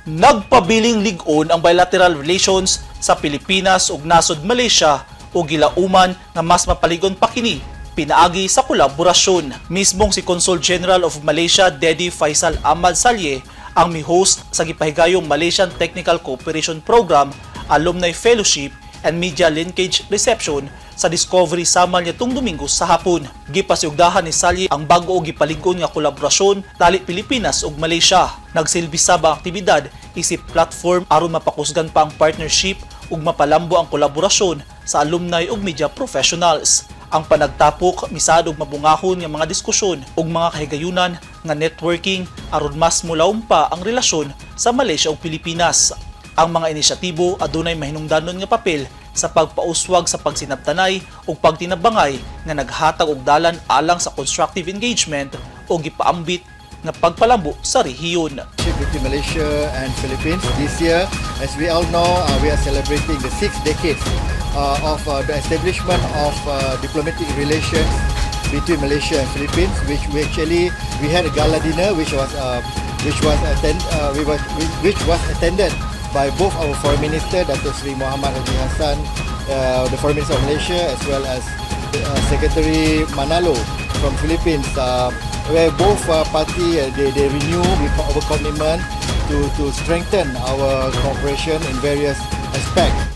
Nagpabiling lig-on ang bilateral relations sa Pilipinas ug nasod Malaysia ug gilauman nga mas mapaligon pa kini pinaagi sa kolaborasyon. Mismong si Consul General of Malaysia Dedi Faisal Ahmad Salye ang mi-host sa gipahigayong Malaysian Technical Cooperation Program Alumni Fellowship and Media Linkage Reception sa Discovery Samal nitong Domingo sa hapon. Gipasiugdahan ni Salye ang bag-o og gipalig-on nga kolaborasyon tali Pilipinas ug Malaysia. Nagsilbi sa ang aktibidad isip platform aron mapakusgan pa ang partnership ug mapalambo ang kolaborasyon sa alumni ug media professionals. Ang panagtapok misaad og mabungahon nga mga diskusyon ug mga kahigayunan nga networking aron mas mulawom pa ang relasyon sa Malaysia ug Pilipinas. Ang mga inisyatibo adunay mahinungdanon nga papel sa pagpauswag sa pagsinabtanay ug pagtinabangay nga naghatag og dalan alang sa constructive engagement o gipaambit nga pagpalambo sa rehiyon. Between Malaysia and Philippines. This year, as we all know, we are celebrating the 6 decades of the establishment of diplomatic relations between Malaysia and Philippines, which we actually we had a gala dinner, which was attend we was which was attended by both our foreign minister, Dato Sri Muhammad Haji Hassan, the foreign minister of Malaysia, as well as Secretary Manalo from Philippines, where both party they renew with our commitment to strengthen our cooperation in various aspects.